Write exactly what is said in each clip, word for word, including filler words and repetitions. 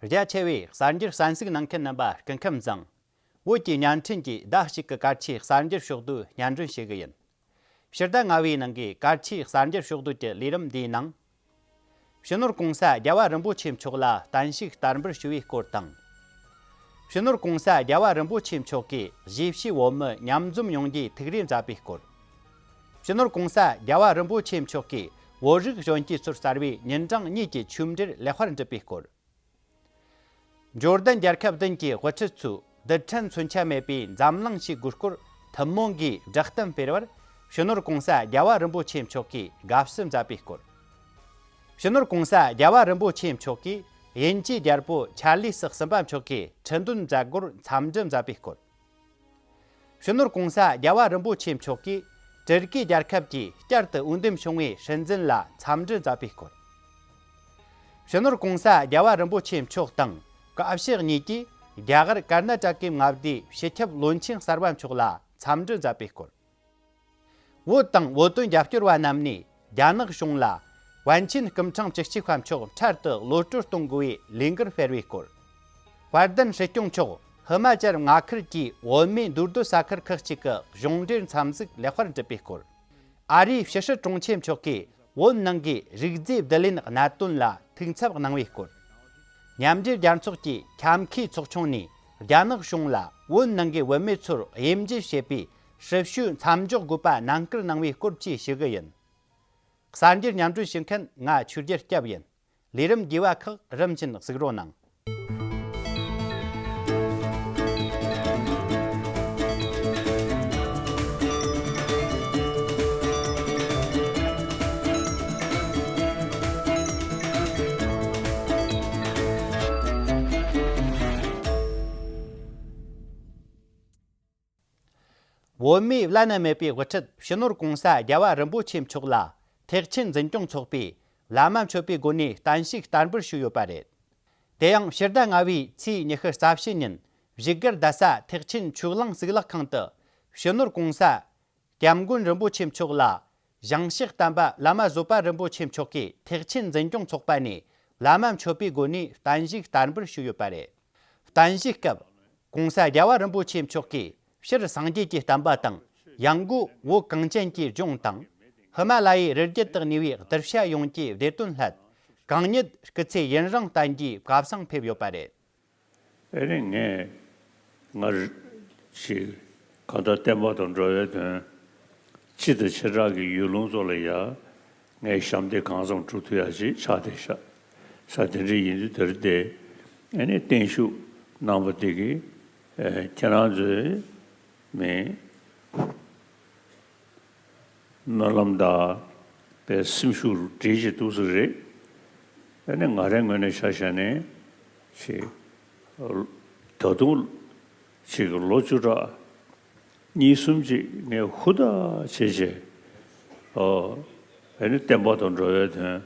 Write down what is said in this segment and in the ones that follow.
རྒྱ་ཆེ་བའི་གསར་འགྱུར་གསན་གཟིགས་གནང་མཁན་རྣམ་པ་སྐུ་ཁམས་བཟང་། བོད་ཀྱི་བརྙན་འཕྲིན་གྱི་ཟླ་གཅིག་གི་གལ་ཆེའི་གསར་འགྱུར་ཕྱོགས་བསྡུས་སྙན་སྒྲོན་ཞུ་གི་ཡིན། ཕྱི་ཟླ་ལྔ་བའི་ནང་གི་གལ་ཆེའི་གསར་འགྱུར་ཕྱོགས་བསྡུས་ཀྱི་ལས་རིམ་འདིའི་ནང་། སྤྱི་ནོར་༸གོང་ས་༸རྒྱལ་བ་རིན་པོ་ཆེ་མཆོག་ལ་བརྟན་བཞུགས་དར་འབུལ་ཞུ་བའི་སྐོར་དང་། སྤྱི་ནོར་༸གོང་ས་༸རྒྱལ་བ་རིན་པོ་ཆེ་མཆོག་གིས་གཞིས་བྱེས་བོད་མི་མཉམ་འཛོམས་ཡོང་རྒྱུའི་ཐུགས་རེ་མཛད་པའི་སྐོར། སྤྱི་ནོར་༸གོང་ས་༸རྒྱལ་བ་རིན་པོ་ཆེ་མཆོག་གིས་བོད་རིགས་གཞོན་སྐྱེས་ཚོར་གསར་བའི་ཉིན་གྲངས་གཉིས་ཀྱི་ཆོས་འབྲེལ་ལེགས་པར་འགྲུབ་པའི་སྐོར། འབྱོར་ལྡན་རྒྱལ་ཁབ་བདུན་གྱི་དབུ་ཁྲིད་ཚོས་རྡུལ་ཕྲན་མཚོན་ཆ་མེད་པའི་འཛམ་གླིང་ཞེས་དགོས་སྐོར་ཐུན་མོང་གིས་བསྒྲགས་གཏམ་སྤེལ་བར་སྤྱི་ནོར་༸གོང་ས་༸རྒྱལ་བ་རིན་པོ་ཆེ་མཆོག་གིས་དགའ་བསུ་མཛད་པའི་སྐོར། སྤྱི་ནོར་༸གོང་ས་༸རྒྱལ་བ་རིན་པོ་ཆེ་མཆོག་གིས་དབྱིན་ཇིའི་རྒྱལ་པོ་ཆཱར་ལི་སི་གསུམ་པ་མཆོག་གི་ཁྲི་འདོན་མཛད་སྒོར་འཚམས་འདྲི་མཛད་པའི་སྐོར། སྤྱི་ནོར་༸གོང་ས་༸རྒྱལ་བ་རིན་པོ་ཆེ་མཆོག་གིས་ཏུར་ཀི་རྒྱལ་ཁབ་ཀྱིས་བསྐྱར་དུ་འོས་འདེམས་བྱུང་བའི་སྲིད་འཛིན་ལ་འཚམས་འདྲི་མཛད་པའི་སྐོར། སྤྱི་ནོར་༸གོང་ས་༸རྒྱལ་བ་རིན་པོ་ཆེ་མཆོག་དང་སྐུ་ཞབས་གཉིས་ཀྱིས་རྒྱ་གར་ཀར་ན་ཊ་ཀའི་མངའ་སྡེའི་སྤྱི་ཁྱབ་བློན་ཆེན་གསར་པ་མཆོག་ལ་འཚམས་འདྲི་མཛད་པའི་སྐོར། བོད་དང་བོད་དོན་རྒྱབ་སྐྱོར་བ་རྣམས་ནས་རྒྱ་ནག་གཞུང་ལ་པཎ་ཆེན་སྐུ་ཕྲེང་བཅུ་གཅིག་པ་མཆོག་འཕྲལ་དུ་གློད་བཀྲོལ་གཏོང་དགོས་པའི་ལས་འགུལ་སྤེལ་བའི་སྐོར། དཔལ་ལྡན་སྲིད་སྐྱོང་མཆོག་ཧི་མ་ཅལ་མངའ་ཁུལ་གྱི་བོད་མིའི་འདུས་སྡོད་ས་ཁུལ་ཁག་ཅིག་གི་གཞུང་འབྲེལ་འཚམས་གཟིགས་ལེགས་པར་འགྲུབ་པའི་སྐོར། ཨ་རིའི་ཕྱི་སྲིད་དྲུང་ཆེ་མཆོག་གིས་བོད་ནང་གི་རིགས་རྫས་བསྡུ་ལེན་གནད་དོན་ལ་ཐུགས་འཚབ་གནང་བའི་སྐོར། མཉམ་འབྲེལ་རྒྱལ་ཚོགས་ཀྱི་འཆམ་མཐུན་ཚོགས་ཆུང་ནས་རྒྱ་ནག་གཞུང་ལ་བོད་ནང་གི་བུད་མེད་ཚོར་དབྱེ་འབྱེད་བྱེད་པའི་སྲིད་བྱུས་མཚམས་འཇོག་དགོས་པ་ནན་སྐུལ་གནང་བའི་སྐོར་བཅས་ཞུ་གི་ཡིན། གསར་འགྱུར་སྙན་སྒྲོན་ཞུ་མཁན་ང་ཆོས་རྒྱལ་སྐྱབས་ཡིན། ལས་རིམ་རྒྱས་པ་ཁག་རིམ་བཞིན་གཟིགས་རོགས་གནང་། བོད་མིའི་བླ་ན་མེད་པའི་དབུ་ཁྲིད་སྤྱི་ནོར་༸གོང་ས་༸རྒྱལ་བ་རིན་པོ་ཆེ་མཆོག་ལ་ཐེག་ཆེན་འཛིན་སྐྱོང་ཚོགས་པས་བླ་མ་མཆོད་པའི་སྒོ་ནས་བརྟན་བཞུགས་དར་འབུལ་ཞུས་ཡོད་པ་རེད། དེ་ཡང་ཕྱི་ཟླ་ལྔ་བའི་ཚེས་ཉི་ཤུ་རྩ་བཞི་ཉིན་བཞུགས་སྒར་རྡ་ས་ཐེག་ཆེན་ཆོས་གླིང་གཙུག་ལག་ཁང་དུ་སྤྱི་ནོར་༸གོང་ས་༸སྐྱབས་མགོན་རིན་པོ་ཆེ་མཆོག་ལ་ཞིང་གཤེགས་བསྟན་པ་བླ་མ་བཟོད་པ་རིན་པོ་ཆེ་མཆོག་གིས་ཐེག་ཆེན་འཛིན་སྐྱོང་ཚོགས་པ་ནས་བླ་མ་མཆོད་པའི་སྒོ་ནས་བརྟན་བཞུགས་དར་འབུལ་ཞུས་ཡོད་པ་རེད། བརྟན་བཞུགས་སྐབས་༸གོང་ས་༸རྒྱལ་བ་རིན་པོ་ཆེ་མཆོག་གིས་སྤྱིར་སངས་རྒྱས་ཀྱི་བསྟན་པ་དང་ཡང་སྒོས་བོད་གངས་ཅན་གྱི་ལྗོངས་དང་ཧི་མ་ལ་ཡའི་རི་རྒྱུད་དུ་གནས་པའི་གདུལ་བྱ་ཡོངས་ཀྱི་བདེ་དོན་སླད་གང་ཉིད་སྐུ་ཚེ་ཡུན་རིང་བརྟན་རྒྱུའི་བཀའ་གསུང་ཕེབས་ཡོད་པ་རེད། ཨེ་ནི་ངས་སྔར་ཞིག་གང་ལྟར་བསྟན་པ་དང་འགྲོ་བའི་དོན། སྤྱི་དང་བྱེ་བྲག་གི་ཡུལ་ལུང་ཚོ་ལ་ཡ་ངས་ཞབས་འདེགས་གང་འཚམ་སྒྲུབ་ཐུབ་ཡ་ཞིག་ཆགས་བསྡད་ཤག་ས་དེ་འདྲ་ཡིན་དུས་དེར་དེ་ཨེ་ནི་བརྟན་བཞུགས་གནང་བ་དེ་གིས་ཨེ་ཁྱེད་རང་ཚོའི་མི། སྨོན་ལམ་དང་པའི་སེམས་ཤུགས་སྒྲིལ་གྱི་འདུག་ས་རེད། ཨ་ནི་ང་རའི་ངོས་ནས་ཆ་བཞག་ནས་ཅིག་ད་དུང་ཅིག་ལོ་བཅུ་ཕྲག་གཉིས་གསུམ་ཅིག་ངས་ཧུར་ཐག་བྱས་བྱས་ཨ་ནི་བསྟན་པ་དང་འགྲོ་བའི་དོན་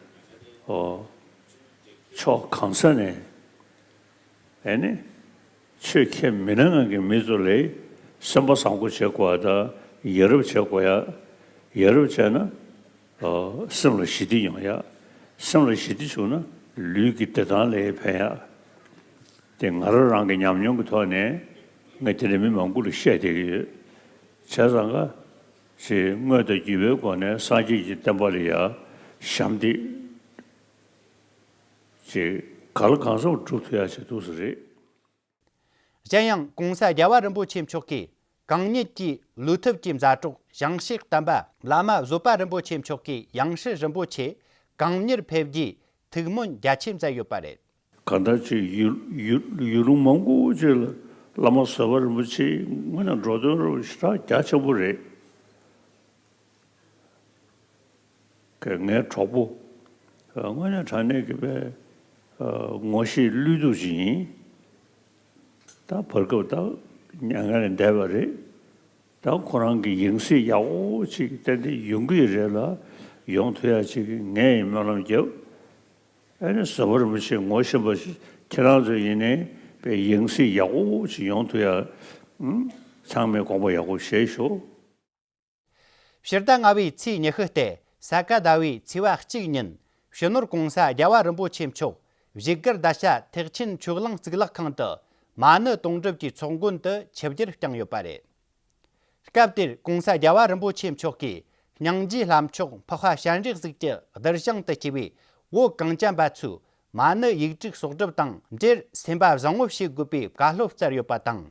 ཕྱོགས་གང་ས་ནས། ཨེ་ནི། ཆོས་ཁས་མི་ལེན་ནང་གི་མི་ཚོ་ལས་སེམས་པ་བཟང་པོ་བྱེད་དགོས་པ་དང་ཡ་རབས་བྱེད་དགོས་ཡ། ཡ་རབས་བྱས་ན། ཨོ། སེམས་ལ་ཞི་བདེ་ཡོང་ཡ། སེམས་ལ་ཞི་བདེ་བྱུང་ན་ལུས་ཀྱི་བདེ་ཐང་ལ་ཕན་ཡ། དེ་ང་རང་རང་གི་ཉམས་མྱོང་གི་ཐོག་ནས་ངས་དེ་འདྲ་མི་མང་པོ་ལ་བཤད་བསྡད་ཀྱི་ཡོད། བྱས་ཙང་ཀ་ཞེས་དངོས་དང་བརྒྱུད་པའི་སྒོ་ནས་སངས་རྒྱས་ཀྱི་བསྟན་པ་ལ་ཡ་ཞབས་འདེགས། ཅེས་གལ་གང་འཚམ་སྒྲུབ་ཐུབ་ཡ་བྱེད་ཐུབ་ས་རེད། གཞན་ཡང་༸གོང་ས་༸རྒྱལ་བ་རིན་པོ་ཆེ་མཆོག་གིས་གང་ཉིད་ཀྱི་ལུས་ཐུབ་ཀྱི་མཛའ་གྲོགས་ཞིང་གཤེགས་བསྟན་པ་བླ་མ་བཟོད་པ་རིན་པོ་ཆེ་མཆོག་གི་ཡང་སྲིད་རིན་པོ་ཆེ་གང་མྱུར་ཕེབས་རྒྱུའི་ཐུགས་སྨོན་རྒྱ་ཆེ་མཛད་ཡོད་པ་རེད། གང་ལྟར་ཅིག་ཡུལ་ཡུལ་ཡུལ་ལུང་མང་པོ་ཅིག་ལ་བླ་མ་བཟོད་པ་རིན་པོ་ཆེ་དངོས་གནས་འགྲོ་དོན་རུ་ཞེ་དྲག་རྒྱ་ཆེན་པོ་རེད། ངའི་གྲོགས་པོ། དངོས་གནས་དྲང་གནས་ཀྱི་པའི་ངོ་ཤེས་བློས་གཏུག་ཅིག་ཡིན། ད་བར་སྐབས་ད་མྱ་ངན་ལས་འདས་པ་རེད། ད་ཁོ་རང་གི་ཡང་སྲིད་ཡག་པོ་ཅིག་ཏན་ཏན་ཡོང་གི་རེད་ལ། ཡོང་ཐུབ་ཡ་ཅིག་ངས་ཡིན་སྨོན་ལམ་རྒྱབ། ཨ་ནི་བཟོད་པ་རིན་པོ་ཆེ་ངོ་ཤེས་པ་ཁྱེད་རང་ཚོ་ཡིན་ནའི་པའི་ཡང་སྲིད་ཡག་པོ་ཅིག་ཡོང་ཐུབ་ཡ། ཚང་མས་དགོངས་པ་ཡག་པོ་བཞེས་ཤོག་ཕྱི་ཟླ་ལྔ་བའི་ཚེས་ཉི་ཤུ་སྟེ་ས་ག་ཟླ་བའི་ཚེས་པ་གཅིག་ཉིན་སྤྱི་ནོར་༸གོང་ས་༸རྒྱལ་བ་རིན་པོ་ཆེ་མཆོག་ བཞུགས་སྒར་རྡ་ས་ཐེག་ཆེན་ཆོས་གླིང་གཙུག་ལག་ཁང་དུ་མ་ཎི་དུང་སྒྲུབ་ཀྱི་ཚོགས་མགོན་དུ་ཆིབས་བསྒྱུར་བསྐྱངས་ཡོད་པ་རེད། སྐབས་དེར་༸གོང་ས་རྒྱལ་བ་རིན་པོ་ཆེ་མཆོག་གིས་སྙིང་རྗེའི་ལྷ་མཆོག་འཕགས་པ་སྤྱན་རས་གཟིགས་ཀྱི་གདུལ་ཞིང་དུ་སྐྱེས་པའི་བོད་གངས་ཅན་པ་ཚོས་མ་ཎི་ཡིག་དྲུག་གསོག་སྒྲུབ་དང་འབྲེལ་སེམས་པ་བཟང་བོ་བྱེད་དགོས་པའི་བཀའ་སློབ་སྩལ་ཡོད་པ་དང་།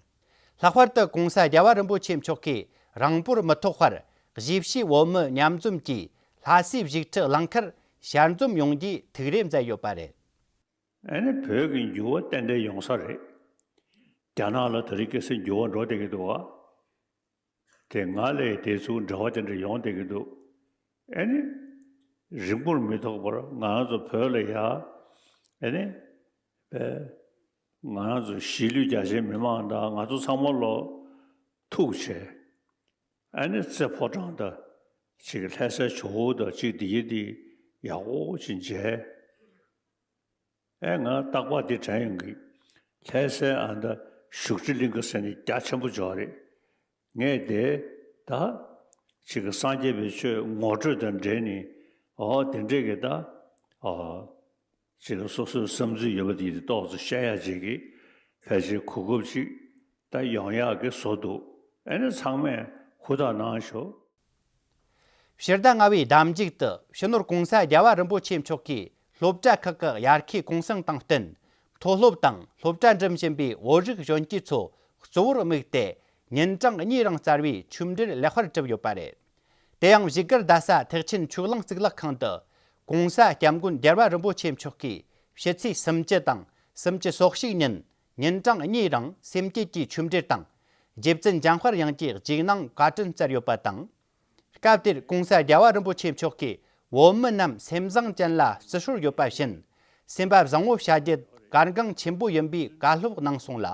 ལྷག་པར་དུ་༸གོང་ས་རྒྱལ་བ་རིན་པོ་ཆེ་མཆོག་གིས་རིང་པོར་མི་ཐོགས་པར་གཞིས་བྱེས་བོད་མི་མཉམ་འཛོམས་ཀྱིས་ལྷ་སའི་བཞུགས་ཁྲི་གླིང་ཁར་ཞལ་འཛོམས་ཡོང་རྒྱུའི་ཐུགས་རེ་མཛད་ཡོད་པ་རེད། ཨ་ནི་བོད་ཀྱི་འགྱུར་བ་ཏན་ཏན་ཡོང་ས་རེད། རྒྱ་ནག་ལ་དེ་རིང་ཁ་སང་འགྱུར་བ་འགྲོ་བསྡད་ཀྱི་འདུག་བ། དེ་སྔ་ལས་དེ་ཚོ་འབྲེལ་བ་དེ་འདྲ་ཡོང་བསྡད་ཀྱི་འདུག་ཨ་ནི་རིང་པོར་མི་ཐོགས་པར་ང་རང་ཚོ་བོད་ལ་ཡ། ཨ་ནི་པས་ང་རང་ཚོ་གཞིས་ལུས་རྒྱ་ཆེའི་མི་མང་དང་ང་ཚོ་ཚང་མ་ལོ་ཐུག་བྱས། ཨ་ནི་རྩེ་ཕོ་བྲང་དང་ཅིག་ལྷ་སའི་ཇོ་བོ་དང་ཅིག་འདི་ཡི་འདི་ཡག་པོ་ཅིག་མཇལ། ཨེ་ང་རྟག་པར་འདི་དྲན་ཡོང་གི། ལྷ་སའི་ཨ་མདའ་བཞུགས་ཁྲི་གླིང་ག་ཟེར་ནས་རྒྱ་ཆེན་པོ་འཇོག་རེད། ངས་དེ་ད་ཅིག་གི་སངས་རྒྱས་པའི་ཆོས་ངོ་སྤྲོད་དང་འབྲེལ་ནས་ཨོ་དེ་འདྲས་ཀྱི་ད་ཨོ་ཅིག་གི་སོ་སོའི་བསམ་ཚུལ་ཡོད་པ་དེ་ཏོག་ཙམ་བཤད་ཡ་ཅིག་གི་ཕལ་ཆེར་གོ་སྐབས་ཅིག་ད་ཡོང་ཡག་གི་བཟོ་འདུག་ཨེ་ནི་ཚང་མས་ཧུར་ཐག་གནང་ཤོག་ཕྱི་ཟླ་ལྔ་བའི་ཟླ་མཇུག་ཏུ་སྤྱི་ནོར་༸གོང་ས་རྒྱལ་བ་རིན་པོ་ཆེ་མཆོག་གིས་སློབ་གྲྭ་ཁག་གི་ཡར་རྒྱས་གུང་སེང་དང་བསྟུན། མཐོ་སློབ་དང་སློབ་གྲྭ་འགྲིམ་བཞིན་པའི་བོད་རིགས་གཞོན་སྐྱེས་ཚོ་གཙོ་བོར་དམིགས་ཏེ་ཉིན་གྲངས་གཉིས་རིང་བསྩལ་བའི་ཆོས་འབྲེལ་ལེགས་པར་གྲུབ་ཡོད་པ་རེད། དེ་ཡང་བཞུགས་སྒར་རྡ་ས་ཐེག་ཆེན་ཆོས་གླིང་གཙུག་ལག་ཁང་དུ་༸གོང་ས་༸སྐྱབས་མགོན་རྒྱལ་བ་རིན་པོ་ཆེ་མཆོག་གིས་ཕྱི་ཚེས་སུམ་ཅུ་དང་སུམ་ཅུ་སོ་གཅིག་ཉིན་ཉིན་གྲངས་གཉིས་རིང་སེམས་བསྐྱེད་ཀྱི་ཆོས་འབྲེལ་དང་རྗེ་བཙུན་འཇམ་དཔལ་དབྱངས་ཀྱི་རྗེས་གནང་བཀའ་དྲིན་སྩལ་ཡོད་པ་དང་། སྐབས་དེར་༸གོང་ས་རྒྱལ་བ་རིན་པོ་ཆེ་མཆོག་གིས་བོད་མི་རྣམས་སེམས་བཟང་ཅན་ལ་བརྩི་སྲོལ་ཡོད་པ་བཞིན། སེམས་པ་བཟང་བོ་བྱ་རྒྱུ་གལ་འགངས་ཆེན་པོ་ཡིན་པའི་བཀའ་སློབ་གནང་སོང་ལ།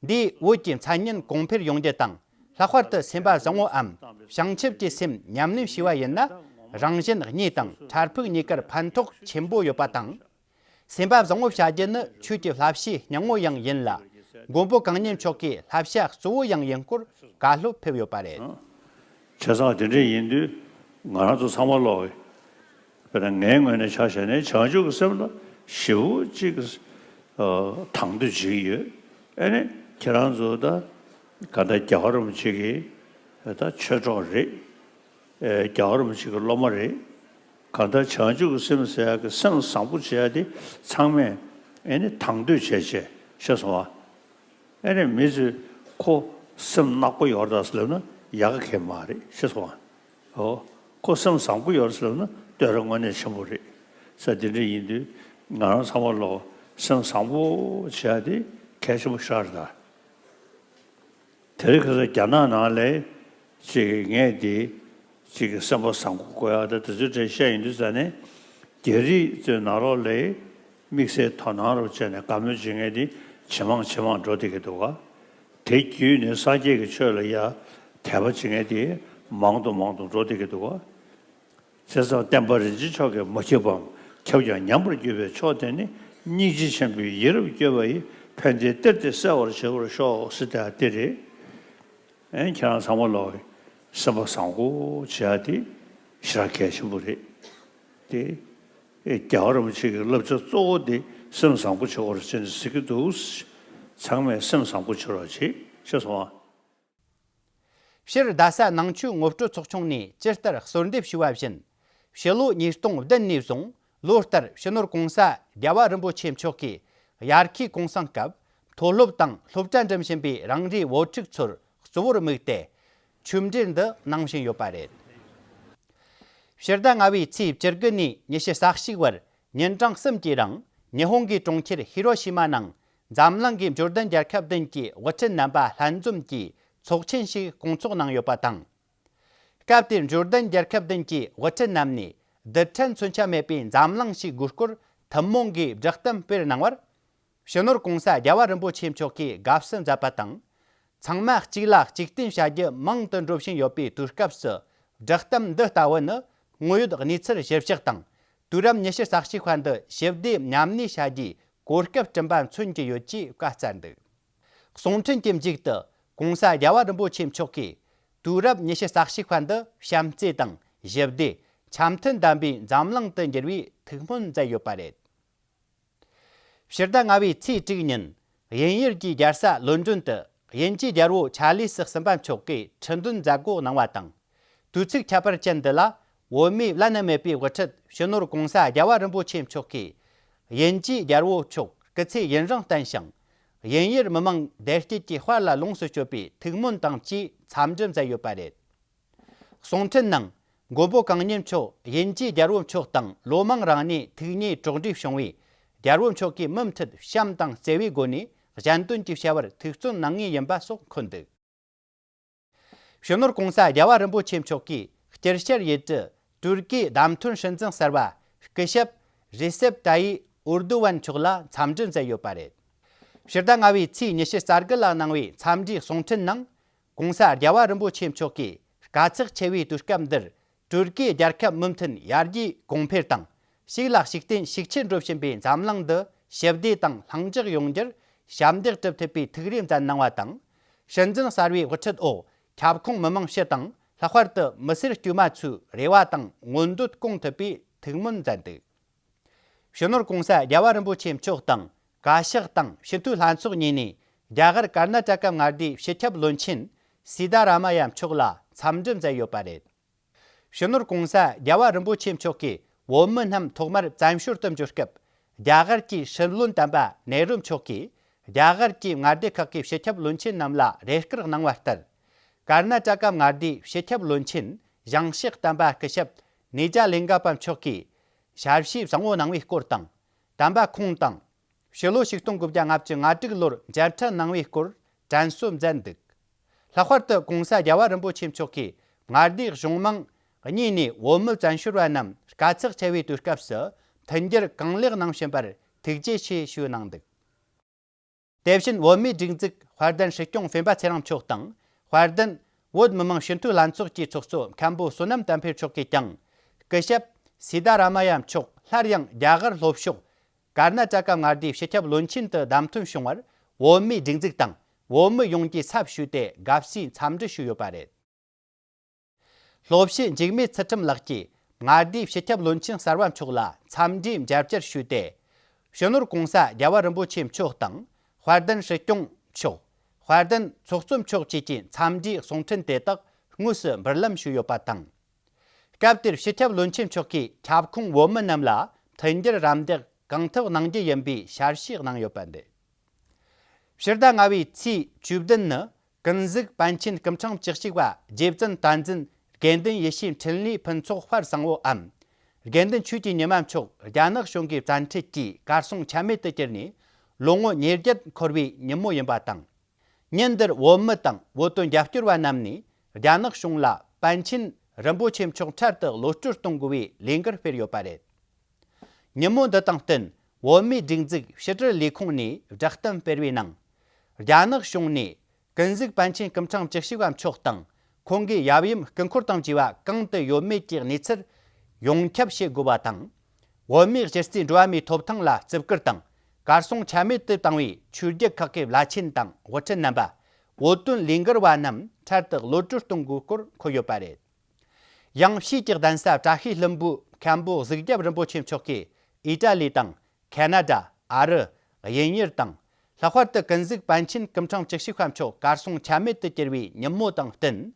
འདིས་བོད་ཀྱི་མཚན་སྙན་གོང་འཕེལ་ཡོང་རྒྱུ་དང་། ལྷག་པར་དུ་སེམས་པ་བཟང་བོའམ་བྱང་ཆུབ་ཀྱི་སེམས་ཉམས་ལེན་བྱས་པ་ཡིན་ན། རང་གཞན་གཉིས་དང་འཕྲལ་ཕུགས་གཉིས་ཀར་ཕན་ཐོགས་ཆེན་པོ་ཡོད་པ་དང་། སེམས་པ་བཟང་བོ་བྱ་རྒྱུ་ནི་ཆོས་ཀྱི་བསླབ་བྱའི་སྙིང་བོ་ཡང་ཡིན་ལ། མགོན་པོ་གང་ཉིད་མཆོག་གི་བསླབ་བྱ་གཙོ་བོ་ཡང་ཡིན་སྐོར་བཀའ་སློབ་ཕེབས་ཡོད་པ་རེད། བྱས་ཙང་དེ་འདྲ་ཡིན་དུས་ང་རང་ཚོ་ཚང་མ་ལོག་གི། དཔེར་ན་ངའི་ངོས་ནས་ཆ་བཞག་ནས་བྱང་ཆུབ་ཀྱི་སེམས་ལ་ཞེ་པོ་ཅིག་གི་དང་དོད་བྱེད་ཀྱི་ཡོད། ཨེ་ནས་ཁྱེད་རང་ཚོ་ད་ག་ད་རྒྱལ་བ་རིན་པོ་ཆེ་གི་ད་ཆོས་གྲོགས་རེད། རྒྱལ་བ་རིན་པོ་ཆེ་གི་སློབ་མ་རེད། གང་ལྟར་བྱང་ཆུབ་ཀྱི་སེམས་ཟེར་ཡག་གི་སེམས་བཟང་པོ་བྱེད་ཡག་དེ་ཚང་མས་ཨེ་ནི་དང་དོད་བྱས་བྱས་ཤེས་སོང་བ། ཨེ་ནི་མི་ཚོས་ཁོ་སེམས་ནག་པོ་ཡོད་རེད་ཟེར་ལབ་ན་ཡག་གི་མ་རེད་ཤེས་སོང་བ། ཨོ། ཁོ་སེམས་བཟང་པོ་ཡོད་རེད་ཟེར་ལབ་ན་བསྟོད་ར་དངོས་གནས་ཆེན་པོ་རེད། ས་དེ་འདྲ་ཡིན་དུས་ང་རང་ཚང་མ་ལོ་སེམས་བཟང་པོ་བྱེད་ཡག་དེ་གལ་ཆེན་པོ་ཞིག་རེད་ད། དེ་རིང་ཁ་སང་རྒྱ་ནག་ནང་ལ་ཅིག་ངས་འདི་ཅིག་གི་སེམས་པ་བཟང་པོ་དགོས་ཡག་དང་དེ་ཚོའི་གྲས་བཤད་ཡིན་དུས་ཙ་ནས་རྒྱ་རིགས་ཚོའི་ནང་ལོགས་ལ་དམིགས་བསལ་དོ་སྣང་རུ་བྱས་ནས་བཀའ་མོལ་བྱེད་མཁན་འདི་ཇེ་མང་ཇེ་མང་འགྲོ་བསྡད་ཀྱི་འདུག་ག་དེ་བརྒྱུད་ནས་སངས་རྒྱས་ཀྱི་ཆོས་ལ་ཡ་དད་པ་བྱེད་མཁན་འདི་མང་དུ་མང་དུ་འགྲོ་བསྡད་ཀྱི་འདུག་ག་བྱས་ཙང་བསྟན་པ་རིན་ཆེན་མཆོག་གིས་མ་ཁྱབ་པའམ་ཁྱབ་ཀྱང་ཉམས་པར་གྱུར་པའི་ཕྱོགས་དེ་ནི་སྙིང་རྗེ་ཆེན་པོས་ཡིད་རབ་བསྐྱོད་པ་ཡིས་ཕན་བདེའི་གཏེར་དེ་གསལ་བར་བྱེད་པར་ཤོག་ཟེར་ཏེ་དེ་རེད། ཨེ་ཁྱེད་རང་ཚང་མ་ལོག་སེམས་པ་བཟང་པོ་བྱེད་ཡ་དེ་ཞེ་དྲག་གལ་ཆེན་པོ་རེད། དེ་ཨེ་རྒྱལ་བ་རིན་པོ་ཆེ་གི་བསླབ་བྱ་གཙོ་བོ་དེ་སེམས་བཟང་པོ་བྱེད་དགོས་རེད་ཟེར་ནས་ཟེར་གྱི་འདུག་ཚང་མས་སེམས་བཟང་པོ་བྱེད་རོགས་བྱེད་ཤེས་སོང་ཨ། སྤྱིར་རྡ་ས་ནང་ཆོས་ངོ་སྤྲོད་ཚོགས་ཆུང་ནས་ཇི་ལྟར་གསོལ་འདེབས་ཞུས་པ་བཞིན། ཕྱི་ལོ་ཉིས་སྟོང་བདུན་ནས་བཟུང་ལོ་ལྟར་སྤྱི་ནོར་༸གོང་ས་རྒྱལ་བ་རིན་པོ་ཆེ་མཆོག་གིས་ཡར་ཁའི་གུང་སེང་སྐབས་མཐོ་སློབ་དང་སློབ་གྲྭ་འགྲིམ་བཞིན་པའི་རང་རེའི་བོད་ཕྲུག་ཚོར་གཙོ་བོར་དམིགས་ཏེ་ཆོས་འབྲེལ་འདི་གནང་བཞིན་ཡོད་པ་རེད། ཕྱི་ཟླ་ལྔ་བའི་ཚེས་བཅུ་དགུ་ནས་ཉི་ཤུ་རྩ་གཅིག་བར་ཉིན་གྲངས་གསུམ་གྱི་རིང་ཉི་ཧོང་གི་གྲོང་ཁྱེར་ཧི་རོ་ཤི་མ་ནང་འཛམ་གླིང་གི་འབྱོར་ལྡན་རྒྱལ་ཁབ་བདུན་གྱི་དབུ་ཁྲིད་རྣམ་པ་ལྷན་འཛོམས་ཀྱིས་ཚོགས་ཆེན་ཞིག་སྐོང་ཚོགས་གནང་ཡོད་པ་དང་། སྐབས་དེར་འབྱོར་ལྡན་རྒྱལ་ཁབ་བདུན་གྱི་དབུ་ཁྲིད་རྣམས་ནས་རྡུལ་ཕྲན་མཚོན་ཆ་མེད་པའི་འཛམ་གླིང་ཞེས་དགོས་སྐོར་ཐུན་མོང་གི་བསྒྲགས་གཏམ་སྤེལ་གནང་བར། སྤྱི་ནོར་༸གོང་ས་རྒྱལ་བ་རིན་པོ་ཆེ་མཆོག་གིས་དགའ་བསུ་མཛད་པ་དང་། ཚང་མ་གཅིག་ལ་གཅིག་བརྟེན་བྱ་རྒྱུ་མང་དུ་འགྲོ་བཞིན་ཡོད་པའི་དུས་སྐབས་སུ་བསྒྲགས་གཏམ་འདི་ལྟ་བུ་ནི་དངོས་ཡོད་གནས་ཚུལ་གཞིར་བཞག་དང་། དུས་རབས་ཉི་ཤུ་རྩ་གཅིག་པ་འདི་ཞི་བདེ་མཉམ་གནས་བྱ་རྒྱུའི་གོ་སྐབས་བསྐྲུན་པ་མཚོན་གྱི་ཡོད་ཅེས་བཀའ་སྩལ་འདུག་གསུང་འཕྲིན་གྱི་མཇུག་ཏུ་༸གོང་ས་རྒྱལ་བ་རིན་པོ་ཆེ་མཆོག་གིས་དུས་རབས་ཉི་ཤུ་རྩ་གཅིག་པ་འདི་བྱམས་བརྩེ་དང་ཞི་བདེ་འཆམ་མཐུན་ལྡན་པའི་འཛམ་གླིང་དུ་འགྱུར་བའི་ཐུགས་སྨོན་མཛད་ཡོད་པ་རེད། ཕྱི་ཟླ་ལྔ་པའི་ཚེས་དྲུག་ཉིན། དབྱིན་ཡུལ་གྱི་རྒྱལ་ས་ལོན་ཌོན་དུ་དབྱིན་ཇིའི་རྒྱལ་པོ་ཆ་ལིས་གསུམ་པ་མཆོག་གིས་ཁྲི་འདོན་མཛད་སྒོ་གནང་བ་དང་། དུས་ཚིགས་ཁྱད་པར་ཅན་འདི་ལ། བོད་མིའི་བླ་ན་མེད་པའི་དབུ་ཁྲིད་སྤྱི་ནོར་༧གོང་ས་༧རྒྱལ་བ་རིན་པོ་ཆེ་མཆོག་གིས། དབྱིན་ཇིའི་རྒྱལ་པོ་མཆོག་སྐུ་ཚེ་ཡུན་རིང་བརྟན་ཞིང་། དབྱིན་ཡུལ་མི་དམངས་བདེ་སྐྱིད་ཀྱི་དཔལ་ལ་ལོངས་སུ་སྤྱོད་པའི་ཐུགས་སྨོན་དང་བཅས་འཚམས་འདྲི་མཛད་ཡོད་པ་རེད། གསུང་འཕྲིན་ནང་། མགོན་པོ་གང་ཉིད་མཆོག་དབྱིན་ཇིའི་རྒྱལ་པོ་མཆོག་དང་ལོ་མང་རིང་ནས་ཐུགས་མཉེས་གྲོགས་འདྲིས་བྱུང་བས། རྒྱལ་པོ་མཆོག་གིས་མུ་མཐུད་བྱམས་དང་བརྩེ་བའི་སྒོ་ནས་གཞན་དོན་གྱི་བྱ་བར་ཐུགས་བརྩོན་གནང་ངེས་ཡིན་པ་སོགས་འཁོད་འདུག། སྤྱི་ནོར་༧གོང་ས་༧རྒྱལ་བ་རིན་པོ་ཆེ་མཆོག་གིས་སྤྱིར་བཤད་ཡུལ་གྲུ་ཏུར་ཀིའི་བདམས་ཐོན་སྲིད་འཛིན་གསར་པ་སྐུ་ཞབས་རི་སེབ་ཏཱ་ཡི་ཨུར་དུ་ཝན་མཆོག་ལ་འཚམས་འདྲི་མཛད་ཡོད་པ་རེད། ཕྱི་ཟླ་ལྔ་པའི་ཚེས་ཉི་ཤུ་རྩ་དགུ་ལ་གནང་བའི་འཚམས་འདྲིའི་གསུང་འཕྲིན་ནང་། ༸གོང་ས་རྒྱལ་བ་རིན་པོ་ཆེ་མཆོག་གིས་དཀའ་ཚེགས་ཆེ་བའི་དུས་སྐབས་འདིར། ཏུར་ཀིའི་རྒྱལ་ཁབ་མུ་མཐུད་ཡར་རྒྱས་གོང་འཕེལ་དང་། ཞིག་ལ་ཞིག་བརྟེན་ཤུགས་ཆེར་འགྲོ་བཞིན་པའི་འཛམ་གླིང་འདི་ཞི་བདེ་དང་ལྷིང་འཇགས་ཡོང་རྒྱུར་ཞབས་འདེགས་སྒྲུབ་ཐུབ་པའི་ཐུགས་རེ་མཛད་གནང་བ་དང་། སྲིད་འཛིན་གསར་བའི་དབུ་ཁྲིད་འོག་ཁྱབ་ཁོངས་མི་དམངས་སྤྱི་དང་། ལྷག་པར་དུ་མི་སེར་དཀྱུས་མ་ཚོའི་རེ་བ་དང་མངོན་འདོད་སྐོང་ཐུབ་པའི་ཐུགས་སྨོན་མཛད་འདུག། སྤྱི་ནོར་༸གོང་ས་རྒྱལ་བ་རིན་པོ་ཆེ་མཆོག་དང་བཀའ་ཤག་དང་སྤྱི་འཐུས་ལྷན་ཚོགས་གཉིས་ནས་རྒྱ་གར་ཀར་ན་ཊ་ཀ་མངའ་སྡེའི་སྤྱི་ཁྱབ་བློན་ཆེན་སི་ད་ར་མ་ཡ་མཆོག་ལ་འཚམས་འདྲི་མཛད་ཡོད་པ་རེད། སྤྱི་ནོར་༸གོང་ས་རྒྱལ་བ་རིན་པོ་ཆེ་མཆོག་གིས་བོད་མི་རྣམས་ཐོག་མར་བཙན་བྱོལ་དུ་འབྱོར་སྐབས། རྒྱ་གར་གྱི་སྲིད་བློན་དམ་པ་ནེ་རུ་མཆོག་གིས་རྒྱ་གར་གྱི་མངའ་སྡེ་ཁག་གི་སྤྱི་ཁྱབ་བློན་ཆེན་རྣམས་ལ་རེ་སྐུལ་གནང་བ་ལྟར། ཀར་ན་ཊ་ཀ་མངའ་སྡེའི་སྤྱི་ཁྱབ་བློན་ཆེན་ཞིང་གཤེགས་དམ་པ་སྐུ་ཞབས་ནི་ཇ་ལིང་ག་པ་མཆོག་གིས་ཞལ་བཞེས་བཟང་བོ་གནང་བའི་སྐོར་དང་། དམ་པ་ཁོང་དང་། ཕྱི་ལོ་ཆིག་སྟོང་དགུ་བརྒྱ་ལྔ་བཅུ་ང་དྲུག་ལོར་མཇལ་འཕྲད་གནང་བའི་སྐོར་དྲན་གསོ་མཛད་འདུག། ལྷག་པར་དུ་༸གོང་ས་རྒྱལ་བ་རིན་པོ་ཆེ་མཆོག་གིས་མངའ་སྡེའི་གཞུང་མང་གཉིས་ནས་བོད་མི་བཙན་བྱོལ་བ་རྣམས་དཀའ་ཚེགས་ཆེ་བའི་དུས་སྐབས་སུ་མཐུན་འགྱུར་གང་ལེགས་གནང་བཞིན་པར་ཐུགས་རྗེ་ཆེ་ཞུས་གནང་འདུག། དེ་བཞིན་བོད་མིའི་སྒྲིག་འཛུགས་དཔལ་ལྡན་སྲིད་སྐྱོང་སྤེན་པ་ཚེ་རིང་མཆོག་དང་། དཔལ་ལྡན་བོད་མི་མང་སྤྱི་འཐུས་ལྷན་ཚོགས་ཀྱི་ཚོགས་གཙོ་མཁན་པོ་བསོད་ནམས་བསྟན་འཕེལ་མཆོག་གིས་ཀྱང་། སྐུ་ཞབས་སི་ད་ར་མ་ཡ་མཆོག་སླར་ཡང་རྒྱ་གར་ལྷོ་ཕྱོགས་ཀར་ན་ཊ་ཀ་མངའ་སྡེའི་སྤྱི་ཁྱབ་བློན་ཆེན་དུ་བདམས་ཐོན་བྱུང་བར། བོད་མིའི་སྒྲིག་འཛུགས་དང་བོད་མི་ཡོངས་ཀྱི་ཚབ་ཞུས་ཏེ་དགའ་བསུའི་འཚམས་འདྲི་ཞུས་ཡོད་པ་རེད། ལྷོ་བྱེས་འཇིགས་མེད་ཚུལ་ཁྲིམས་ལགས་ཀྱིས་མངའ་སྡེའི་སྤྱི་ཁྱབ་བློན་ཆེན་གསར་པ་མཆོག་ལ་འཚམས་འདྲིའི་མཇལ་བཅར་ཞུས་ཏེ། སྤྱི་ནོར་༸གོང་ས་རྒྱལ་བ་རིན་པོ་ཆེ་མཆོག་དང་། དཔལ་ལྡན་སྲིད་སྐྱོང་མཆོག་དཔལ་ལྡན་ཚོགས་གཙོ་མཆོག་བཅས་ཀྱི་འཚམས་འདྲིའི་གསུང་འཕྲིན་དེ་དག་དངོས་སུ་འབུལ་ལམ་ཞུས་ཡོད་པ་དང་། སྐབས་དེར་སྤྱི་ཁྱབ་བློན་ཆེན་མཆོག་གིས་ཁྱབ་ཁོངས་བོད་མི་རྣམས་ལ་མཐུན་འགྱུར་རམ་འདེགས་གང་ཐུབ་གནང་རྒྱུ་ཡིན་པའི་ཞལ་བཞེས་གནང་ཡོད་པ་འདི། ཕྱི་ཟླ་ལྔ་པའི་ཚེས་བཅུ་བདུན་ནི་ཀུན་གཟིགས་པཎ་ཆེན་སྐུ་ཕྲེང་བཅུ་གཅིག་པ་རྗེ་བཙུན་བསྟན་འཛིན་དགེ་འདུན་ཡེ་ཤེས་འཕྲིན་ལས་ཕུན་ཚོགས་དཔལ་བཟང་པོའམ། དགེ་འདུན་ཆོས་ཀྱི་ཉི་མ་མཆོག་རྒྱ་ནག་གཞུང་གི་བཙན་ཁྲིད་ཀྱིས་གར་སོང་ཆ་མེད་དུ་གྱུར་ནས་ལོ་ངོ་ཉེར་བརྒྱད་འཁོར་བའི་ཉིན་མོ་ཡིན་པ་དང་། ཉིན་འདིར་བོད་མི་དང་བོད་དོན་རྒྱབ་སྐྱོར་བ་རྣམས་ནས་རྒྱ་ནག་གཞུང་ལ་པཎ་ཆེན་རིན་པོ་ཆེ་མཆོག་འཕྲལ་དུ་གློད་བཀྲོལ་གཏོང་དགོས་པའི་ལས་འགུལ་སྤེལ་ཡོད་པ་རེད། ཉིན་མོ་འདི་དང་བསྟུན་བོད་མིའི་སྒྲིག་འཛུགས་ཕྱི་དྲིལ་ལས་ཁུངས་ནས་བསྒྲགས་གཏམ་སྤེལ་བའི་ནང་། རྒྱ་ནག་གཞུང་ནས་ཀུན་གཟིགས་པཎ་ཆེན་སྐུ་ཕྲེང་བཅུ་གཅིག་པ་མཆོག་དང་ཁོང་གི་ཡབ་ཡུམ་སྐུ་འཁོར་དང་བཅས་པ་གང་དུ་ཡོད་མེད་ཀྱི་གནས་ཚུལ་ཡོངས་ཁྱབ་བྱེད་དགོས་པ་དང་། བོད་མིའི་གཞི་རྩའི་འགྲོ་བ་མིའི་ཐོབ་ཐང་ལ་བརྩི་བཀུར་དང་གར་སོང་ཆ་མེད་དུ་བཏང་བའི་ཆོས་བརྒྱུད་ཁག་གི་བླ་ཆེན་དང་དབུ་ཁྲིད་རྣམ་པ། བོད་དོན་ལས་འགུལ་བ་རྣམས་འཕྲལ་དུ་གློད་བཀྲོལ་གཏོང་དགོས་སྐོར་འཁོད་ཡོད་པ་རེད། ཡང་ཕྱིས་ཀྱི་གདན་ས་བཀྲ་ཤིས་ལྷུན་པོའི་མཁན་པོ་གཟིགས་རྒྱབ་རིན་པོ་ཆེ་མཆོག་གིས་ཨི་ཊ་ལི་དང་ཁེ་ན་ཌ། ཨ་རི། དབྱིན་ཡུལ་དང་། ལྷག་པར་དུ་ཀུན་གཟིགས་པཎ་ཆེན་སྐུ་ཕྲེང་བཅུ་གཅིག་པ་མཆོག་གར་སོང་ཆ་མེད་དུ་གྱུར་བའི་ཉིན་མོ་དང་བསྟུན།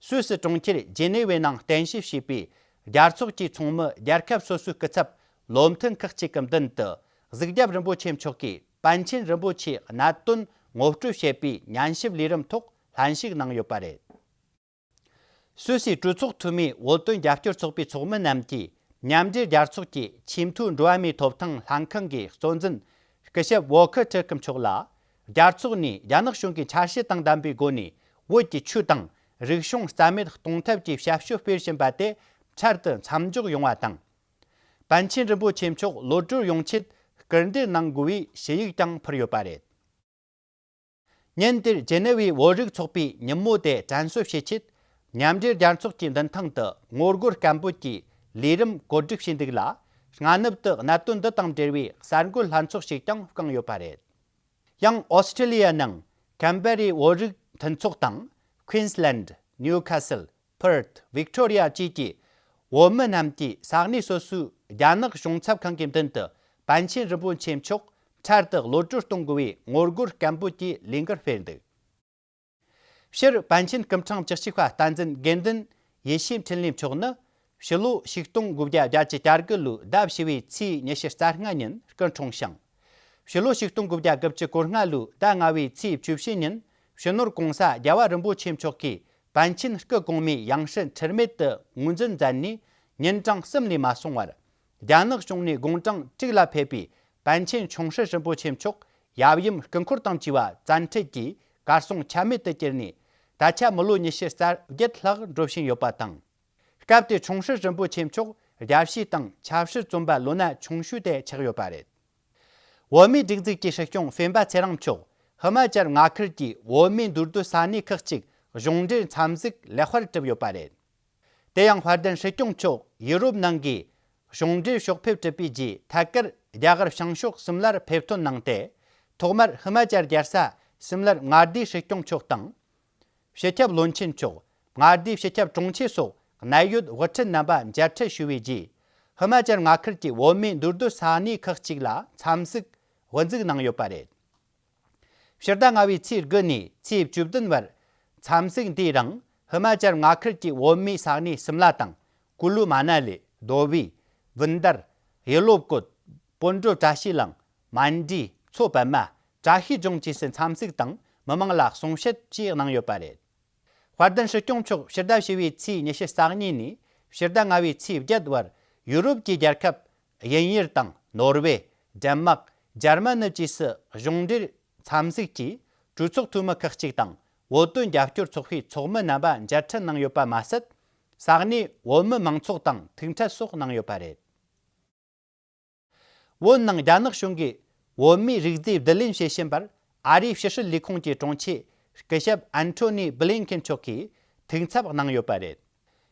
སུད་སི་གྲོང་ཁྱེར་ཇི་ནེ་ཝའི་ནང་རྟེན་གཞི་བྱས་པའི་རྒྱལ་ཚོགས་ཀྱི་ཚོགས་མི་རྒྱལ་ཁབ་སོ་སོའི་སྐུ་ཚབ་བློ་མཐུན་ཁག་ཅིག་གི་མདུན་དུ་གཟིགས་རྒྱབ་རིན་པོ་ཆེ་མཆོག་གིས་པཎ་ཆེན་རིན་པོ་ཆེའི་གནད་དོན་ངོ་སྤྲོད་བྱེད་པའི་ཉན་ཞིབ་ལས་རིམ་ཐོག་ལྷན་ཞུགས་གནང་ཡོད་པ་རེད། སུད་སིའི་གྲོས་ཚོགས་འཐུས་མིའི་བོད་དོན་རྒྱབ་སྐྱོར་ཚོགས་པའི་ཚོགས་མི་རྣམས་ཀྱིས་མཉམ་འབྲེལ་རྒྱལ་ཚོགས་ཀྱི་ཆེས་མཐོའི་འགྲོ་བ་མིའི་ཐོབ་ཐང་ལྷན་ཁང་གི་གཙོ་འཛིན་སྐུ་ཞབས་ཝོ་ཁི་ཁྲི་ཁི་མཆོག་ལ། རྒྱལ་ཚོགས་ནས་རྒྱ་ནག་གཞུང་གི་འཆར་གཞི་དང་ལྡན་པའི་སྒོ་ནས་བོད་ཀྱི་ཆོས་དང་རིག་གཞུང་རྩ་མེད་གཏོང་ཐབས་ཀྱི་བྱ་སྤྱོད་སྤེལ་བཞིན་པ་དེ་འཕྲལ་དུ་མཚམས་འཇོག་ཡོང་བ་དང་། པཎ་ཆེན་རིན་པོ་ཆེ་མཆོག་གློད་བཀྲོལ་ཡོང་ཆེད་སྐུལ་འདེད་གནང་དགོས་པའི་ཞུ་ཡིག་ཀྱང་ཕུལ་ཡོད་པ་རེད། ཉིན་དེར་ཇི་ནེ་ཝའི་བོད་རིགས་ཚོགས་པས་ཉིན་མོ་དེ་དྲན་གསོ་བྱེད་ཆེད། མཉམ་འབྲེལ་རྒྱལ་ཚོགས་ཀྱི་མདུན་ཐང་དུ་ངོ་རྒོལ་སྐད་འབོད་ཀྱི་ལས་རིམ་གོ་སྒྲིག་བྱས་འདུག་ལ། སྔ་ནུབ་ཏུ་གནད་དོན་འདི་དང་འབྲེལ་བའི་གསར་འགོད་ལྷན་ཚོགས་ཤིག་ཀྱང་བསྐངས་ཡོད་པ་རེད། ཡང་ཨོ་སི་ཁྲི་ལི་ཡ་ནང་ཀན་བེ་རའི་བོད་རིགས་མཐུན་ཚོགས་དང་། Queensland, Newcastle, Perth, Victoria བཅས་ཀྱི་བོད་མི་རྣམས་ཀྱིས་ས་གནས་སོ་སོའི་རྒྱ་ནག་གཞུང་ཚབ་ཁང་གི་མདུན་དུ་པཎ་ཆེན་རིན་པོ་ཆེ་མཆོག་ འཕྲལ་དུ་གློད་གྲོལ་གཏོང་དགོས་པའི་ངོ་རྒོལ་སྐད་འབོད་ཀྱི་ལས་འགུལ་སྤེལ་འདུག། སྤྱིར་པཎ་ཆེན་སྐུ་ཕྲེང་བཅུ་གཅིག་པ་བསྟན་འཛིན་དགེ་འདུན་ཡེ་ཤེས་འཕྲིན་ལས་མཆོག་ནི་ཕྱི་ལོ་ཆིག་སྟོང་དགུ་བརྒྱ་བརྒྱད་ཅུ་གྱ་དགུ་ལོའི་ཟླ་བཞི་བའི་ཚེས་ཉི་ཤུ་རྩ་ལྔ་ཉིན་སྐུ་འཁྲུངས་ཤིང་། ཕྱི་ལོ་ཆིག་སྟོང་དགུ་བརྒྱ་དགུ་བཅུ་གོ་ལྔ་ལོའི་ཟླ་ལྔ་བའི་ཚེས་བཅུ་བཞི་ཉིན་སྤྱི་ནོར་གོང་ས་རྒྱལ་བ་རིན་པོ་ཆེ་མཆོག་གིས་པཎ་ཆེན་སྐུ་གོང་མའི་ཡང་སྲིད་འཁྲུལ་མེད་དུ་ངོས་འཛིན་མཛད་ནས་ཉིན་གྲངས་གསུམ་ལས་མ་སོང་བར། རྒྱ་ནག་གཞུང་ནས་དགུང་གྲངས་དྲུག་ལ་ཕེབས་པའི་པཎ་ཆེན་ཆུང་སྲིད་རིན་པོ་ཆེ་མཆོག་ཡབ་ཡུམ་སྐུ་འཁོར་དང་བཅས་པ་བཙན་ཁྲིད་ཀྱིས་གར་སོང་ཆ་མེད་དུ་གྱུར་ནས། ད་ཆ་མི་ལོ་ཉི་ཤུ་རྩ་བརྒྱད་ལྷག་འགྲོ་བཞིན་ཡོད་པ་དང་། སྐབས་དེར་ཆུང་སྲིད་རིན་པོ་ཆེ་མཆོག་རྒྱལ་ཕྱི་དང་ཆབ་སྲིད་བཙོན་པ་ལོ་ན་ཆུང་ཤོས་དེ་ཆགས་ཡོད་པ་རེད། བོད་མིའི་སྒྲིག་འཛུགས་ཀྱི་སྲིད་སྐྱོང་སྤེན་པ་ཚེ་རིང་མཆོག་ཧི་མ་ཅལ་མངའ་ཁུལ་གྱི་བོད་མིའི་འདུས་སྡོད་ས་གནས་ཁག་ཅིག་གཞུང་འབྲེལ་འཚམས་གཟིགས་ལེགས་པར་གྲུབ་ཡོད་པ་རེད། དེ་ཡང་དཔལ་ལྡན་སྲིད་སྐྱོང་མཆོག་ཡུ་རོབ་ནང་གི་གཞུང་འབྲེལ་ཕྱོགས་ཕེབས་གྲུབ་པའི་རྗེས་ཐད་ཀར་རྒྱ་གར་བྱང་ཕྱོགས་སིམ་ལར་ཕེབས་ཐོན་གནང་སྟེ། ཐོག་མར་ཧི་མ་ཅལ་རྒྱལ་ས་སིམ་ལར་མངའ་སྡེའི་སྲིད་སྐྱོང་མཆོག་དང་། སྤྱི་ཁྱབ་བློན་ཆེན་མཆོག་མངའ་སྡེའི་སྤྱི་ཁྱབ་དྲུང་ཆེ་སོགས་གནད་ཡོད་དབུ་ཁྲིད་རྣམ་པ་མཇལ་འཕྲད་ཞུ་བའི་རྗེས། ཧི་མ་ཅལ་མངའ་ཁུལ་གྱི་བོད་མིའི་འདུས་སྡོད་ས་གནས་ཁག་ཅིག་ལ་འཚམས་གཟིགས་དབུ་འཛུགས་གནང་ཡོད་པ་རེད། ཕྱི་ཟླ་ལྔ་བའི་ཚེས་དགུ་ནས་ཚེས་བཅུ་བདུན་བར་འཚམས་གཟིགས་འདིའི་རིང་ཧི་མ་ཅལ་མངའ་ཁུལ་གྱི་བོད་མིའི་ས་གནས་སིམ་ལ་དང་། ཀུ་ལུ་མ་ན་ལི། རྡོ་བི། བིན་དར། ཡེ་ལོབ་ཀོད། སྤོན་གྲོ་བཀྲ་ཤིས་གླིང་། མན་ཌི། མཚོ་པདྨ། བཀྲ་ཤིས་ལྗོངས་བཅས་སུ་འཚམས་གཟིགས་དང་མི་མང་ལ་གསུང་བཤད་བཅས་གནང་ཡོད་པ་རེད། དཔལ་ལྡན་སྲིད་སྐྱོང་མཆོག་ཕྱི་ཟླ་བཞི་བའི་ཚེས་ཉི་ཤུ་རྩ་གཉིས་ནས་ཕྱི་ཟླ་ལྔ་བའི་ཚེས་བརྒྱད་བར་ཡུ་རོབ་ཀྱི་རྒྱལ་ཁབ་དབྱིན་ཡུལ་དང་ནོར་ཝེ། ཌེན་མག་འཇར་མ་ནི་བཅས་སུ་གཞུང་འབྲེལ་འཚམས་གཟིགས་ཀྱིས་གྲོས་ཚོགས་འཐུས་མི་ཁག་ཅིག་དང་བོད་དོན་རྒྱབ་སྐྱོར་ཚོགས་པའི་ཚོགས་མི་རྣམ་པ་མཇལ་འཕྲད་གནང་ཡོད་པ་མ་ཟད། ས་གནས་བོད་མི་མང་ཚོགས་དང་ཐུག་འཕྲད་སོགས་གནང་ཡོད་པ་རེད། བོད་ནང་རྒྱ་ནག་གཞུང་གིས་བོད་མིའི་རིག་རྫས་བསྡུ་ལེན་བྱེད་བཞིན་པར་ཨ་རིའི་ཕྱི་སྲིད་ལས་ཁུངས་ཀྱི་དྲུང་ཆེ་སྐུ་ཞབས་ཨན་ཐོ་ནི་བྷི་ལིན་ཁེན་མཆོག་གིས་ཐུགས་འཚབ་གནང་ཡོད་པ་རེད།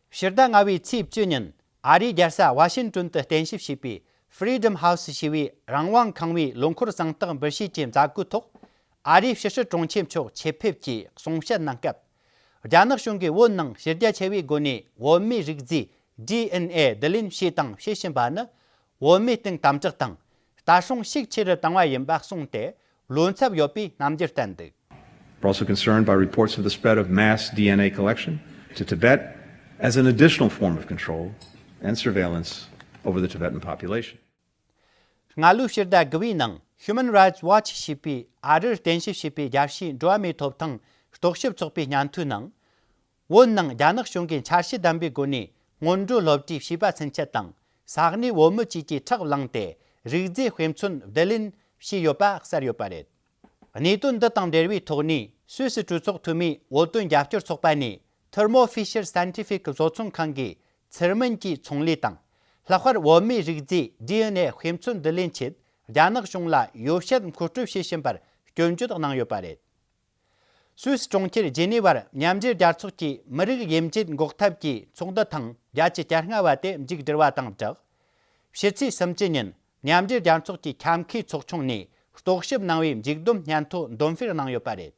ཕྱི་ཟླ་ལྔ་བའི་ཚེས་བཅུ་ཉིན་ཨ་རིའི་རྒྱལ་ས་ཝ་ཤིན་ཏོན་དུ་རྟེན་གཞི་བྱས་པའི་Freedom House ཞེས་པའི་རང་དབང་ཁང་བའི་ལོ་འཁོར་གཟེངས་རྟགས་འབུལ་བྱེད་ཀྱི་མཛད་སྒོའི་ཐོག་ཨ་རིའི་ཕྱི་སྲིད་དྲུང་ཆེ་མཆོག་ཆེད་ཕེབས་ཀྱིས་གསུང་བཤད་གནང་སྐབས། རྒྱ་ནག་གཞུང་གིས་བོད་ནང་གཞི་རྒྱ་ཆེ་བའི་སྒོ་ནས་བོད་མིའི་རིག་རྫས་ཌི་ཨེན་ཨེ་བསྡུ་ལེན་བྱས་དང་བྱེད་བཞིན་པ་ནི། བོད་མིའི་སྟེང་དམ་དྲག་དང་ལྟ་སྲུང་ཤུགས་ཆེ་རུ་བཏང་བ་ཡིན་པ་གསུངས་ཏེ། བློ་འཚབ་ཡོད་པའི་རྣམ་འགྱུར་བསྟན་འདུག། We're also concerned by reports of the spread of mass D N A collection to Tibet as an additional form of control and surveillance over the Tibetan population. སྔ་ལོའི་ཕྱི་ཟླ་དགུ་བའི་ནང་Human Rights Watch ཞེས་པའི་ཨ་རིར་རྟེན་གཞི་བྱས་པའི་རྒྱལ་སྤྱིའི་འགྲོ་བ་མིའི་ཐོབ་ཐང་རྟོག་ཞིབ་ཚོགས་པའི་སྙན་ཐོའི་ནང་། བོད་ནང་རྒྱ་ནག་གཞུང་གིས་འཆར་གཞི་ལྡན་པའི་སྒོ་ནས་སྔོན་འགྲོ་སློབ་གྲྭའི་བྱིས་པ་ཚུན་ཆད་དང་ས་གནས་བོད་མི་བཅས་ཀྱི་ཁྲག་བླངས་ཏེ་རིག་རྫས་དཔེ་མཚོན་བསྡུ་ལེན་བྱས་ཡོད་པ་གསལ་ཡོད་པ་རེད། གནད་དོན་འདི་དང་འབྲེལ་བའི་ཐོག་ནས་སུད་སི་གྲོས་ཚོགས་འཐུས་མིའི་བོད་དོན་རྒྱབ་སྐྱོར་ཚོགས་པ་ནས་Thermo Fisher Scientific བཟོ་ཚོང་ཁང་གི་ཚུལ་མིན་གྱི་ཚོང་ལས་དང་། ལྷག་པར་བོད་མིའི་རིག་རྫས་ཌི་ཨེན་ཨེ་དཔེ་མཚོན་བསྡུ་ལེན་ཆེད་རྒྱ་ནག་གཞུང་ལ་ཡོ་བྱད་མཁོ་སྤྲོད་བྱེད་བཞིན་པར་སྐྱོན་བརྗོད་གནང་ཡོད་པ་རེད། སུད་སི་གྲོང་ཁྱེར་ཇི་ནི་ཝར་མཉམ་འབྲེལ་རྒྱལ་ཚོགས་ཀྱི་མི་རིགས་དབྱེ་འབྱེད་འགོག་ཐབས་ཀྱི་ཚོགས་འདུ་ཐེངས་བརྒྱད་ཅུ་གྱ་ལྔ་བ་དེ་མཇུག་བསྒྲིལ་བ་དང་སྦྲགས། ཕྱི་ཚེས་སུམ་ཅུ་ཉིན་མཉམ་འབྲེལ་རྒྱལ་ཚོགས་ཀྱི་འཆམ་མཁས་ཚོགས་ཆུང་ནས་རྟོག་ཞིབ་གནང་བའི་མཇུག་བསྡོམས་སྙན་ཐོ་འདོན་སྤེལ་གནང་ཡོད་པ་རེད།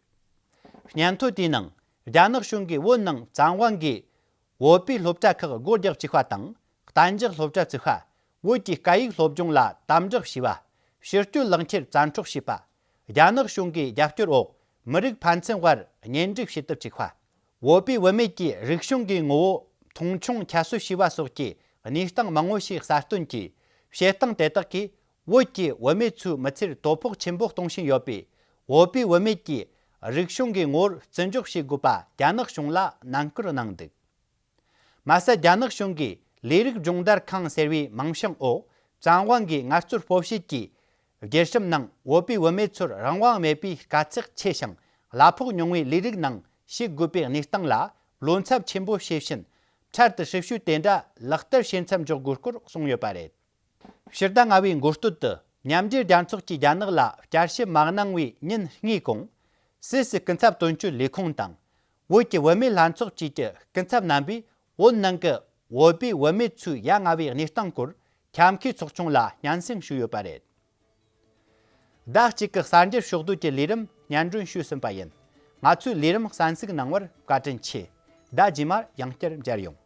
སྙན་ཐོ་དེའི་ནང་རྒྱ་ནག་གཞུང་གིས་བོད་ནང་བཙན་དབང་གིས་བོད་པའི་སློབ་གྲྭ་ཁག་སྒོ་རྒྱག་བཅུག་པ་དང་གཏན་འཇགས་སློབ་གྲྭ་བཙུགས་པ། བོད་ཀྱི་སྐད་ཡིག་སློབ་སྦྱོང་ལ་དམ་དྲག་བྱས་པ། ཕྱི་སྐྱོད་ལག་འཁྱེར་བཙན་འཕྲོག་བྱས་པ། རྒྱ་ནག་གཞུང་གི་རྒྱབ་སྐྱོར་འོག་མི་རིགས་ཕན་ཚུན་དབར་གཉེན་སྒྲིག་བྱེད་ཐབས་བྱེད་པ། བོད་པའི་བུད་མེད་ཀྱི་རིག་གཞུང་གི་ངོ་བོ་མཐོང་ཆུང་ཁྱད་གསོད་བྱས་པ་སོགས་ཀྱི་གནས་སྟངས་མང་བོ་ཞིག་གསལ་སྟོན་གྱིས། བྱེད་སྟངས་དེ་དག་གིས་བོད་ཀྱི་བུད་མེད་ཚོའི་མི་ཚེར་དོ་ཕོག་ཆེན་པོ་གཏོང་བཞིན་ཡོད་པས། བོད་པའི་བུད་མེད་ཀྱི་རིག་གཞུང་གི་ངོ་བོར་བརྩི་འཇོག་བྱེད་དགོས་པ་རྒྱ་ནག་གཞུང་ལ་ནན་སྐུལ་གནང་འདུག། མ་ཟད། རྒྱ་ནག་གཞུང་གིས་ལས་རིགས་སྦྱོང་བརྡར་ཁང་ཟེར་བའི་མིང་བྱང་འོག་བཙན་དབང་གིས་ངལ་རྩོལ་སྤོ་བྱེད་ཀྱི་རྒྱལ་སྲིད་ནང་བོད་པའི་བུད་མེད་ཚོར་རང་དབང་མེད་པའི་དཀའ་ཚེགས་ཆེ་ཞིང་གླ་ཕོགས་ཉུང་བའི་ལས་རིགས་ནང་ཞུགས་དགོས་པའི་གནས་སྟངས་ལ་བློ་འཚབ་ཆེན་པོ་བྱེད་བཞིན། འཕྲལ་དུ་སྲིད་བྱུས་དེ་འདྲ་ལག་བསྟར་བྱེད་མཚམས་འཇོག་དགོས་སྐོར་གསུངས་ཡོད་པ་རེད། ཕྱི་ཟླ་ལྔ་བའི་འགོ་སྟོད་དུ་མཉམ་འབྲེལ་རྒྱལ་ཚོགས་ཀྱིས་རྒྱ་ནག་ལ་བསྐྱར་ཞིབ་མ་གནང་བའི་ཉིན་གཉིས་གོང་། སུད་སི་སྐུ་ཚབ་དོན་གཅོད་ལས་ཁུངས་དང་། བོད་ཀྱི་བུད་མེད་ལྷན་ཚོགས་བཅས་ཀྱི་སྐུ་ཚབ་རྣམ་པས་བོད་ནང་གི་བོད་པའི་བུད་མེད་ཚོའི་ཡ་ང་བའི་གནས་སྟངས་སྐོར་འཆམ་མཁས་ཚོགས་ཆུང་ལ་སྙན་སེང་ཞུས་ཡོད་པ་རེད། ཟླ་གཅིག་གི་གསར་འགྱུར་ཕྱོགས་བསྡུས་ཀྱི་ལས་རིམ་སྙན་སྒྲོན་ཞུས་ཟིན་པ་ཡིན། ང་ཚོའི་ལས་རིམ་གསན་གཟིགས་གནང་བར་བཀའ་དྲིན་ཆེ། ཟླ་རྗེས་མར་ཡང་བསྐྱར་མཇལ་ཡོང་།